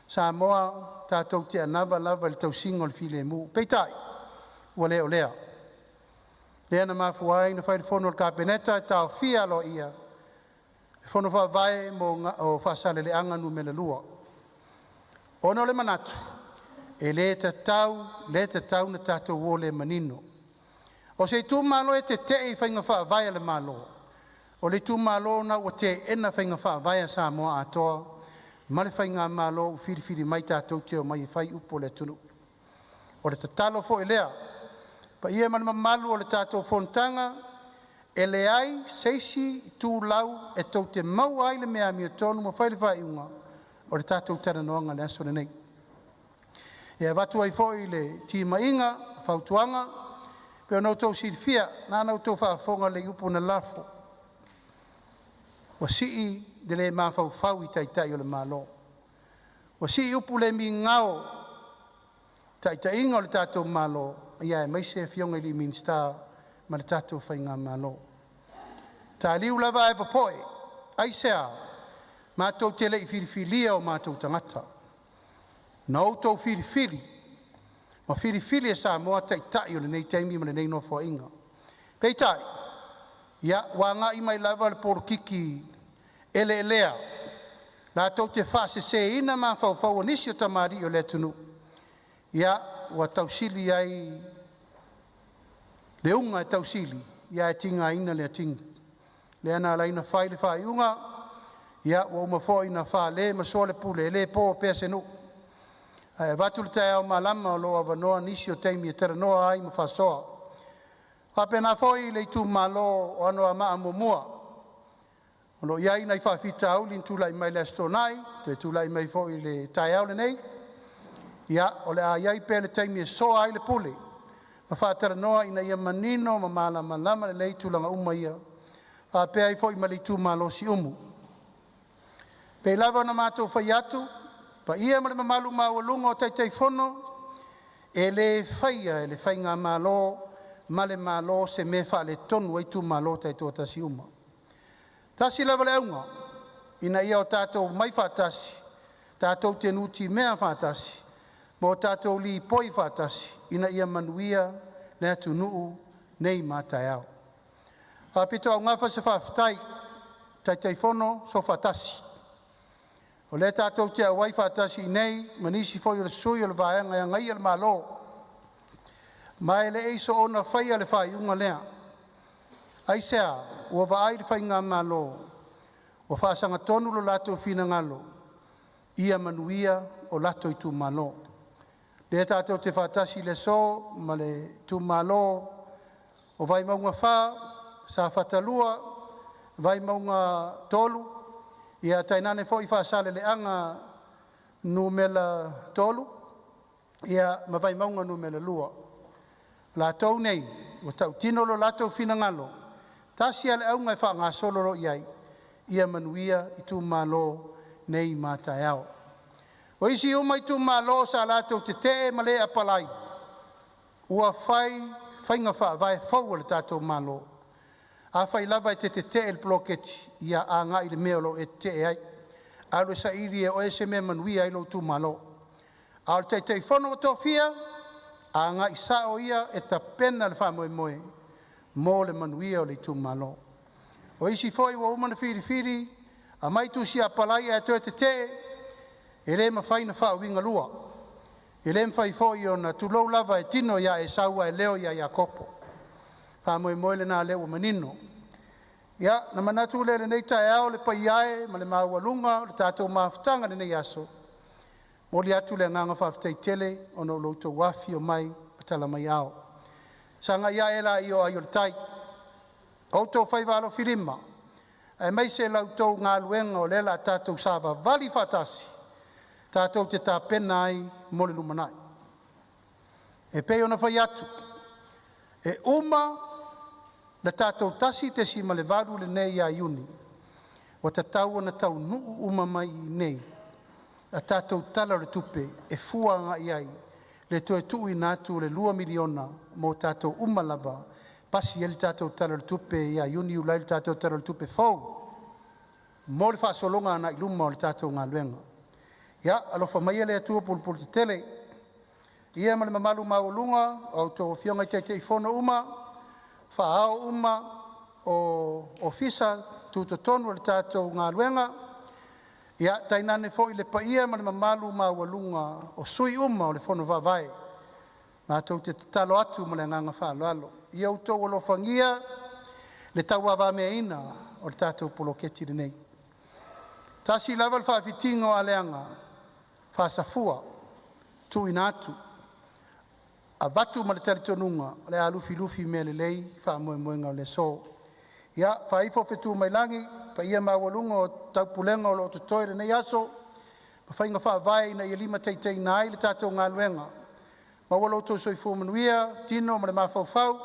Samoa tatou te anava lava i le tausiga o le filemu, peitai ua le o lea. Lea na mafua ai ona fai le fono a le Kapeneta e taofia aloaia le Fono Faavae o Faasaleleaga Nu.2, ona o le manatu, e le tatau le tatau ona tatou o le manino. O se itumalo e tetee i faiga faavae a le Malo, o le itumalo lena ua teena faiga faavae a Samoa atoa ma le faigamalo ua filifili mai tatou te omai e fai upu o le atunuu. O le tatalo foi lea, paia ma le mamalu o le tatou fonotaga, e leai se isi itulau e tou te maua ai le mea amiotonu ma fai le faaiuga, o le tatou talanoaga i le aso lenei. E avatu ai foi le timaiga, fautuaga, e pei ona outou silafia, lena na outou faafofoga lelei i upu na lafo, ua sii le le mafaufau i Taitai o le Malo, ua sii upu le migao i taitaiga o le tatou Malo, aemaise afioga i Minisita ma le tatou faigamalo. Ta liu lava ae popoe, aisea? Matou te le i filifilia o matou tagata, na outou filifili ma filifili e Samoa Taitai o lenei taimi ma lenei Nofoaiga. Peitai, ia ua agai mai lava le polokiki eleelea latou te faaseseina mafaufau o nisi o tamalii o le atunuu, ia ua tausili ai le uga e tausili ae tigaina le atigi. Lea na ala ai ona fai le faaiuga, ia ua uma foi ona fale ma soa le pule, e le po pea se nuu, ae avatu le taeao malama o lo o avanoa nisi o taimi e talanoa ai ma faasoa. E faapena foi le itumalo o Anoamaa 1, o lo o i ai nai faafitauli na tulai mai le Aso Toonai, toe tulai mai foi i le taeao lenei. Ia, o le a i ai pea le taimi e soa ai le pule ma faatalanoa ina ia manino ma malamalama lelei tulaga uma ia, faapea ai foi ma le itumalo o Siumu. E pei lava ona matou fai atu, paia ma le mamalu maualuga o Taitaifono, e le faia e le faigamalo ma le Malo se mea e faaletonu ai itumalo taitoatasi uma. E tasi lava le auga, ina ia o tatou omai faatasi, tatou te nutimea faatasi ma o tatou lipoi faatasi ina ia manuia le atunuu nei ma a taeao. E faapitoaugafa se faafetai i Taitaifono Soofaatasi, o lea tatou te auai faatasi iinei ma nisi foi o sui o le Vaega e Agaia le Malo, ma e le i soona faia le faaiuga lea. Aisea? Ua vaai le Faigamalo ua faasagatonu lo latou finagalo ia manuia o latou itumalo. Lea tatou te faatasi i le aso ma le itumalo o Vaimauga 4, Safata 2, Vaimauga 3, ia tainane foi Faasaleleaga Nu.3 ma Vaimauga 2. O latou nei ua tautino lo latou finagalo, tasi a le auga e faagasolo loa iai, ia manuia itumalo nei ma a taeao. O isi uma itumalo sa latou tetee ma le apalai, ua fai faiga faavae fou a le tatou Malo. Afai lava e te tetee i le poloketi, ia agai i le mea o lo o e tetee ai, alu e saili e oe se mea e manuia ai lou itumalo. A o le Taitaifono ua tofia, agai sao ia e tapena le faamoemoe mo le manuia o le itumalo. O isi foi ua uma ona filifili, aumai tusi apalai ae toe tetee, e le mafai ona faauigalua. E le mafai foi ona tulou lava e tino ia Esau ae leo ia Iakopo. Faamoemoe lena o lea ua manino. Ia, ona manatu lea i lenei taeao le paia e ma le maualuga o le tatou mafutaga i lenei aso, momoli atu le agaga faafetai tele ona o lo outou afifio mai ma tala mai aao. Sagai ae laia o ai o le tai, o outou faiva alofilima aemaise la outou galuega o lea o le a tatou savavali faatasi tatou te tapena ai mo le lumanai. E pei ona fai atu, e uma le tatou 1.8 lenei ia Iuni, ua tatau ona taunuu uma mai i inei a tatou Tala o le Tupe e fua agai i ai le toe tuuina atu o le $2 miliona mo tatou uma lava, pasi ai le tatou Tala o le Tupe ia Iuni, Iulai le tatou Tala o le Tupe fou mo le faasologa agai luma o le tatou galuega. Ia alofa maia le Atua pulepuletetele ia ma le mamalu maualuga a outou Afioga i Taitaifono uma, Faa-ao uma o Ofisa Tutotonu o le tatou galuega, tainane foi le paia ma le mamalu maualuga o sui uma o le Fono Faavae. Matou te tatalo atu ma le agaga faaaloalo, ia outou alofagia le tauavameaina o le tatou poloketi lenei. Tasi lava le faafitiga o aleaga, faasafua, tuuina atu, avatu ma le talitonuga o le a lufilufi mea lelei faamoemoega o le aso. Ia faaifo fetu mai lagi paia maualuga o taupulega o lo o totoe i lenei aso ma faiga faavae ina ia limataitaiina ai le tatou galuega. Maua lo outou soifua manuia, tino ma le mafaufau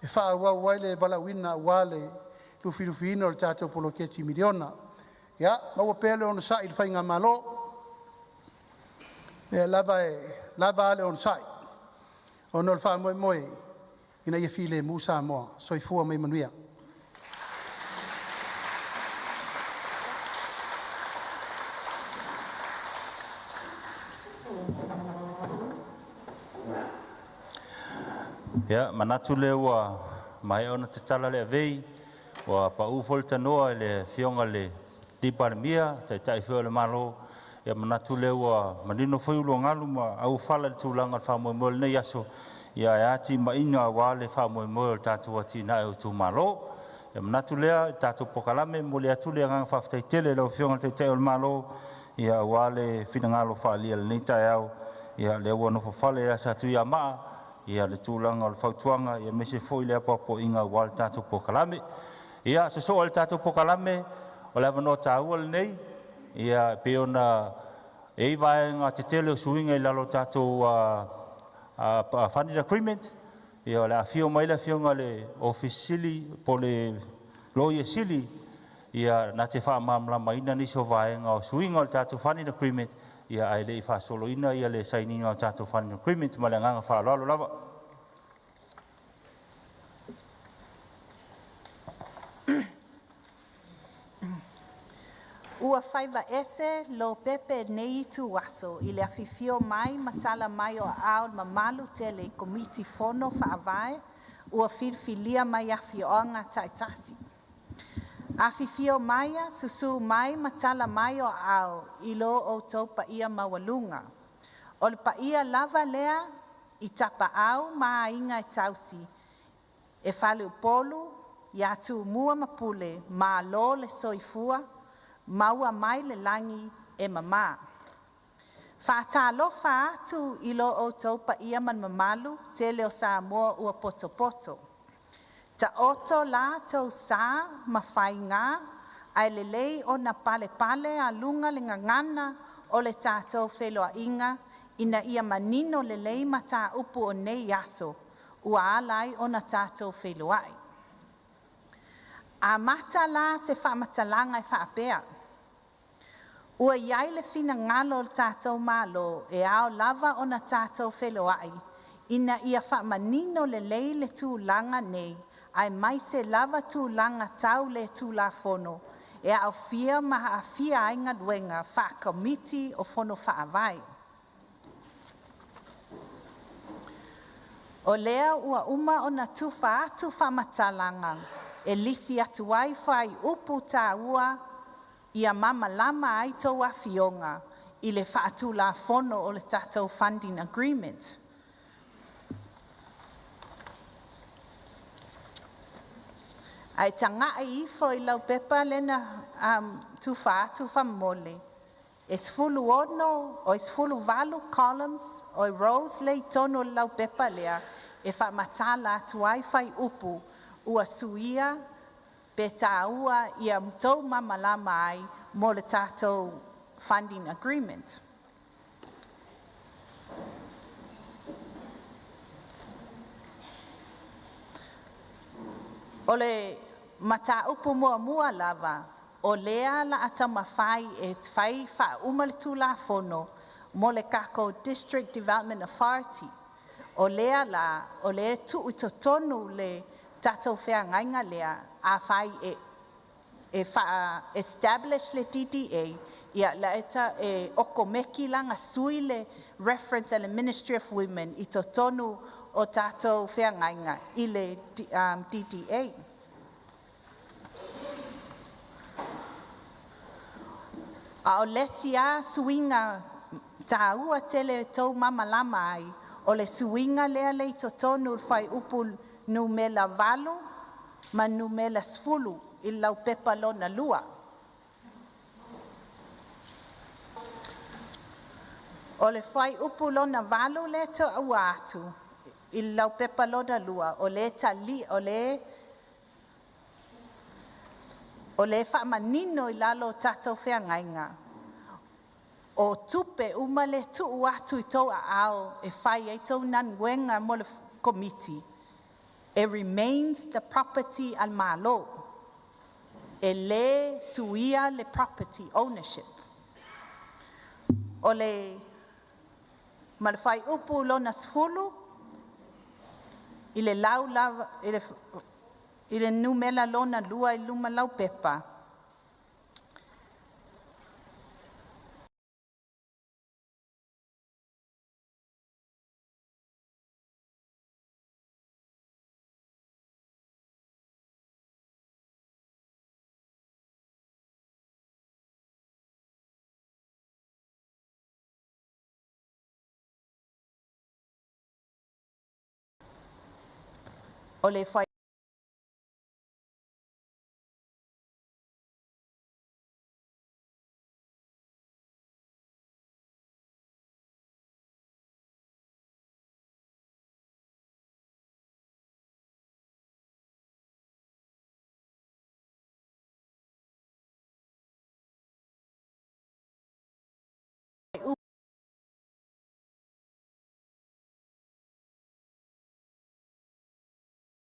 e faaauau ai le valaauina aua le lufilufiina o le tatou poloketi miliona. Ia maua pea le onosai i le faigamalo, o lea lava e lava a le onosai ona o le faamoemoe ina ia filemu Samoa. Soifua ma ia manuia. Ia manatu lea ua maea ona tatala le avei, ua paǔ foi le tanoa i le Afioga i le Palemia, Taitai foi o le Malo. Ia manatu lea ua manino foi uluagalu ma auofala i le tulaga o le faamoemoe o lenei aso, ia ae a timaiga aua le faamoemoe o le tatou atinae o itumalo. Ia manatu lea i le tatou polokalame, e momoli atu le agaga faafetai tele i lau Afioga i le Taitai o le Malo, ia aua le finagalo faaalia i lenei taeao. Ia lea ua nofofale ia Satuiamaa ia le tulaga o le fautuaga aemaise foi le apoapoaiga aua le tatou polokalame. Ia sosoo le tatou polokalame, o le avanoa taua lenei. Ia e pei ona e i ai vaega tetele o suiga i lalo o tatou funding agreement. Ia o le a afio mai le Afioga i le Ofisa Sili po o le Loia Sili ia na te faamalamalamaina nisi o vaega o suiga o le tatou funding agreement, ia ae le i faasoloina ia le sainiga o tatou funding agreement ma le agaga faaaloalo lava. Ua faiva ese Lopepe i lenei ituaso i le afifio mai ma tala mai o aao o le mamalu tele i Komiti Fono Faavae ua filifilia mai afioaga taitasi. Afifio maia, susu mai ma tala mai o aao i lo outou paia maualuga. O le paia lava lea i Tapaau ma Aiga e tausi, e Faleupolu ia Tumua ma Pule, malo le soifua, maua mai le lagi e mama. Faatalofa atu i lo outou paia ma le mamalu tele o Samoa ua potopoto. Taoto la outou sa ma faiga, ae lelei ona palepale a luga le gagana o le tatou feiloaiga ina ia manino lelei mataupu o nei aso ua ala ai ona tatou feiloai. Amata la se faamatalaga e faapea, ua i ai le finagalo o le tatou Malo e ao lava ona tatou feiloai ina ia faamanino lelei le tulaga nei, aemaise lava tulaga tau le Tulafono e aofia ma aafia ai galuega faakomiti o Fono Faavae. O lea ua uma ona tufa atu faamatalaga e lisi atu ai fuaiupu taua ia malamalama ai tou afioga i le faatulafono o le tatou funding agreement. Ae tagai ifo i lau pepa lea na tufa atu faamolemole, e 16 oi 18 columns oi rows lea i totonu o le laupepa lea e faamatala atu ai fuaiupu ua suia pe taua ia outou malamalama ai mo le tatou funding agreement. O le mataupu muamua lava, o lea o le a taumafai e fai faauma le Tulafono mo le tatou District Development Authority. O lea la, o lea e tuu i totonu le tatou feagaiga lea, afai e faa-establish le DDA, ia e okomeki la ona sui le reference a le Ministry of Women i totonu o tatou feagaiga i le DDA. A o le isi lava suiga taua tele e tou te malamalama ai, o le suiga lea e i totonu o le fuaiupu numera 8 ma le numera 10 i le laupepa lona lua. O le fuaiupu lona 8 lea e taua atu i le laupepa lona lua, o lea e faamanino i lalo o tatou feagaiga, o tupe uma lea e tuu atu i tou aao e fai ai tou galuega mo le komiti, e remains the property a le Malo. E le suia le property ownership. O le ma le fuaiupu lona 10 i le i le numera lona lua i luma laupepa, o le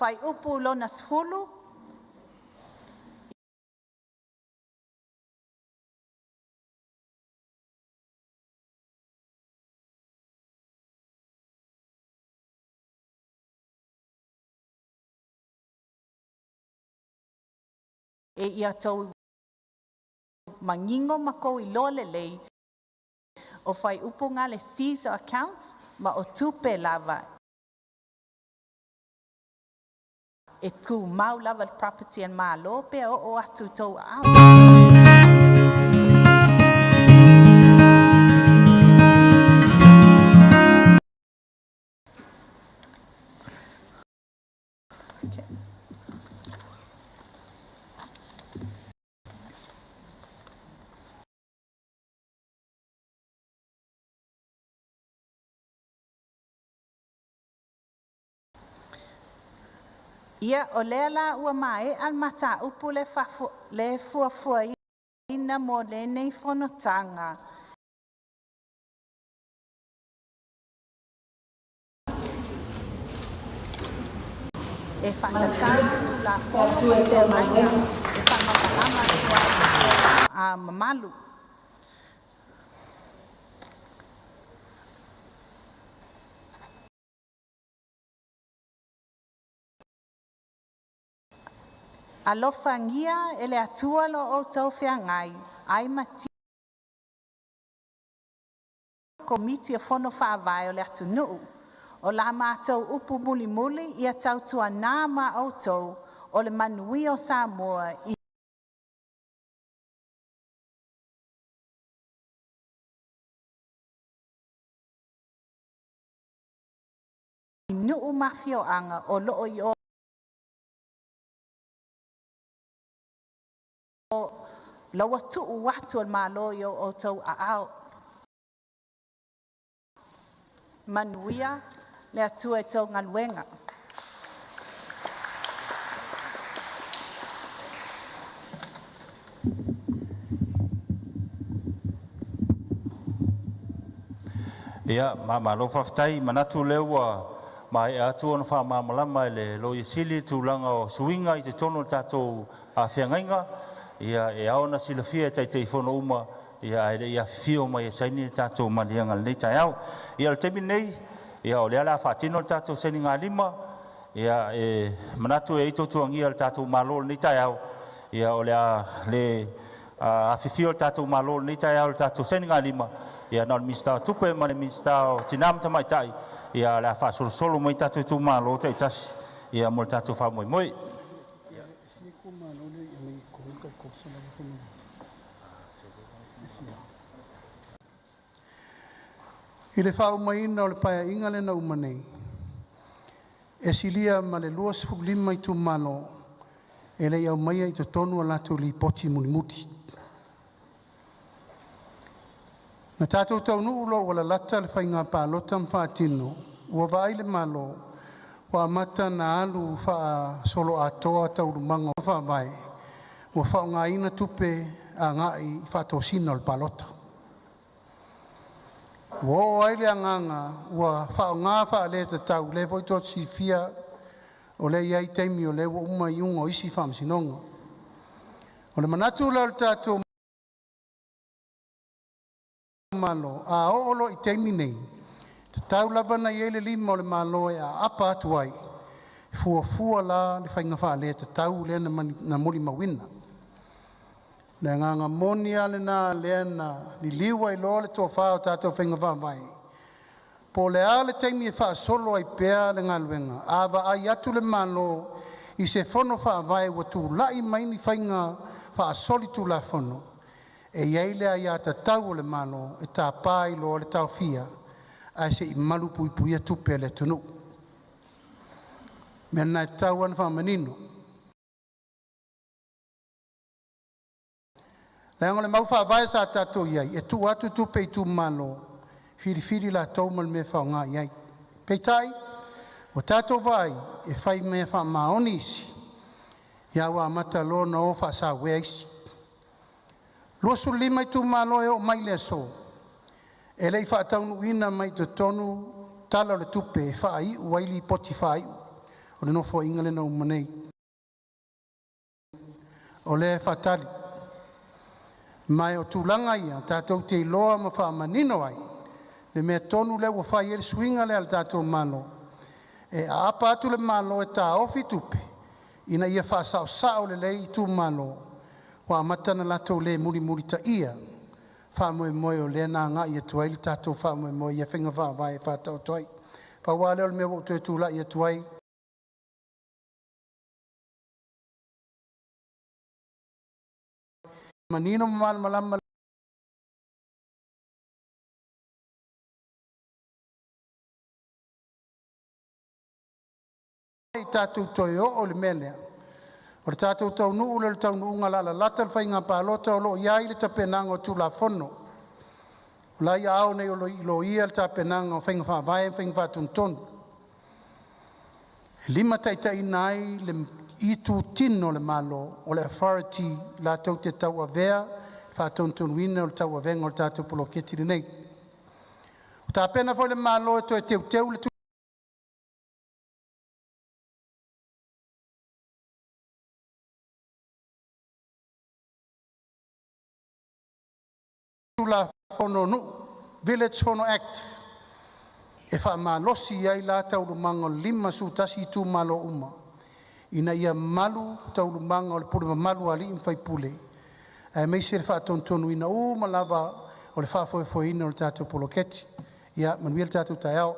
fuaiupu lona 10 e ia tou manino ma kou iloa lelei, o fuaiupu na le seize o accounts ma o tupe lava e tumau lava le property a le Malo pe oo atu i tou aao. Okay. Ia, o lea la ua mae'a le mataupu le le fuafuaina mo lenei fonotaga. E faatatau i Tulafono ma Teugaiga e faamalamalama atu ai a mamalu. Alofagia e le Atua lo outou feagai ai ma Komiti o Fono Faavae o le atunuu. O la matou upu mulimuli ia tautuanā ma outou o le manuia o Samoa i nuu ma afioaga o loo i o laua tuu atu o le Malo i o outou aao. Manuia le Atua i tou galuega. Ia, malo faafetai, manatu o lea ua maea atu ona faamalamalama e le Loia Sili le tulaga o suiga i totonu o le tatou feagaiga. Ia e ao ona silafia e Taitaifono uma ia ae le i afifio mai e saini le tatou maliega i lenei taeao. Ia o le taimi lenei, ia o lea o le a faatino le tatou sainigalima. Ia e manatu e i ai tuatuagia o le tatou Malo i lenei taeao, ia o le a le afifio le tatou Malo i lenei taeao i le tatou sainigalima, ia na o le Minisita o Tupe ma le Minisita o Tina ma Tamaitai, ia o le a faasolosolo mai tatou itumalo taitasi ia mo le tatou faamoemoe. I le faauma o le Paeaiga lea na uma nei, e silia ma le 25 itumalo e le i aumaia i totonu a latou lipoti mulimuli. Na tatou taunuu loa ua lalata le faiga palota ma faatino, ua vaai le Malo ua amata ona alu faasoloatoa taualumaga o faavae ua faaaogaina tupe agai i faatosina o le palota. Ua oo ai le agaga ua faaaoga faaletatau lea foi tou te silafia o lea e i ai taimi o lea ua uma iuga o isi faamasinoga. O le manatu la o le tatou Malo, a oo loa i le taimi nei, e tatau lava ona i ai le lima o le Malo e aapa atu ai, e fuafua la le faiga faaletatau lea na molimauina. O Le agaga moni a lena lea na liliu ai loa le tofa o tatou faiga faavae, po o le a le taimi e faasolo ai pea le galuega, a vaai atu le Malo i se fono faavae ua tulai mai ni faiga faasolitulafono, e i ai le aiatatau a le Malo e tapa ai loa le taofia ae sei malu puipuia tupe a le atunuu. O le mea lena e tatau lava ona faamanino, leaga o le mau faavae sa tatou i ai, e tuu atu tupe i itumalo, filifili latou ma le mea e faaaoga i ai. Peitai ua tatou vaai e fai mea faamaoni isi, ia ua amata loa ona o faasauea isi. 25 itumalo e oo mai i le aso e le i faataunuuina mai i totonu Tala o le Tupe e faaiu ai Lipoti faaiu o le Nofoaiga lea na uma nei. O lea e faatali, ma o tulaga ia tatou te iloa ma faamanino ai le mea tonu lea ua fai ai le suiga lea a le tatou Malo, e aapa atu le Malo e taofi tupe ina ia faasaosao lelei itumalo. Ua amata ona latou le mulimulitaia faamoemoe o lea na agai atu ai le tatou faamoemoe ia faiga faavae e faataoto ai. Pau lava lea o le mea ua ou toe tulai atu ai, manino ma malamalama le i tatou toe oo i le mea lea, o le tatou taunuu lea i le taunuuga lalalata o le faiga palota o lo o i ai le tapenaga o Tulafono. O la e i aao nei o Loia le tapenaga o faiga faavae ma faiga faatonutonu e limataitaiina ai le itutino o le Malo, o le Authority latou te tauavea le faatonutonuina o le tauavega o le tatou poloketi lenei. Ua tapena foi le Malo e toe teuteu le Tulafono o Nuu Village Fono Act e faamalosi ai la taualumaga o 51 itumalo uma ina ia malu taualumaga o le pule mamalu a alii ma faipule, aemaise le faatonutonuina uma lava o le faafoefoeina o le tatou poloketi. Ia manuia le tatou taeao.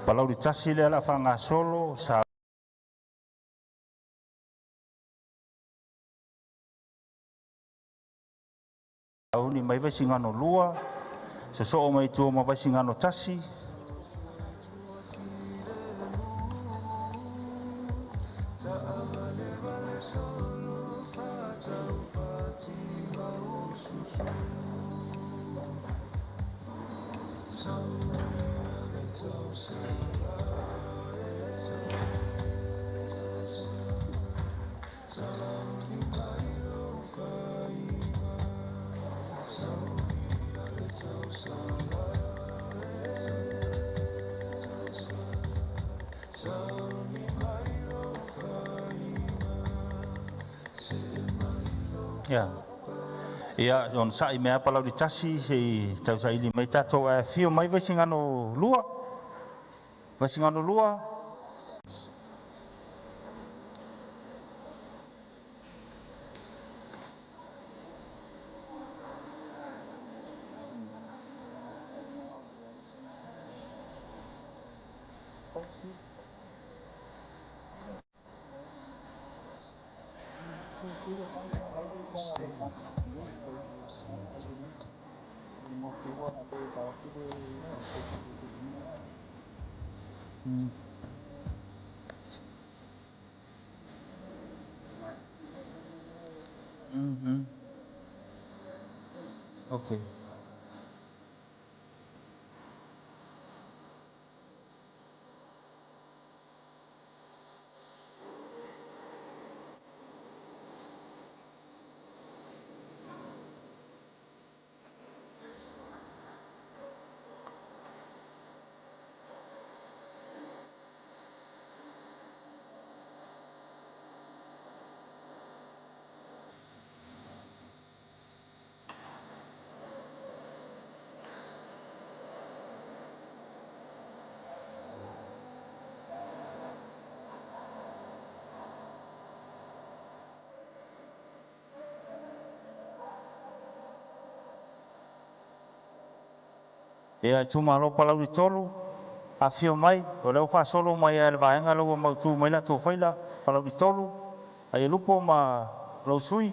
Palauli 1 lea o le a faagasolo sa sauni mai Vaisigano 2, sosoo mai tua ma Vaisigano 1, Ia, ia onosai mai lava Palauli 1 se i tausaili mai tatou, ae afio mai Vaisigano 2. Vaisigano 2. Okay. Ia, itumalo Palauli 3, afifio mai, o lea ua faasolo mai lava i le vaega lea ua mautu mai la outou faila, Palauli 3, Aialupo ma lou sui.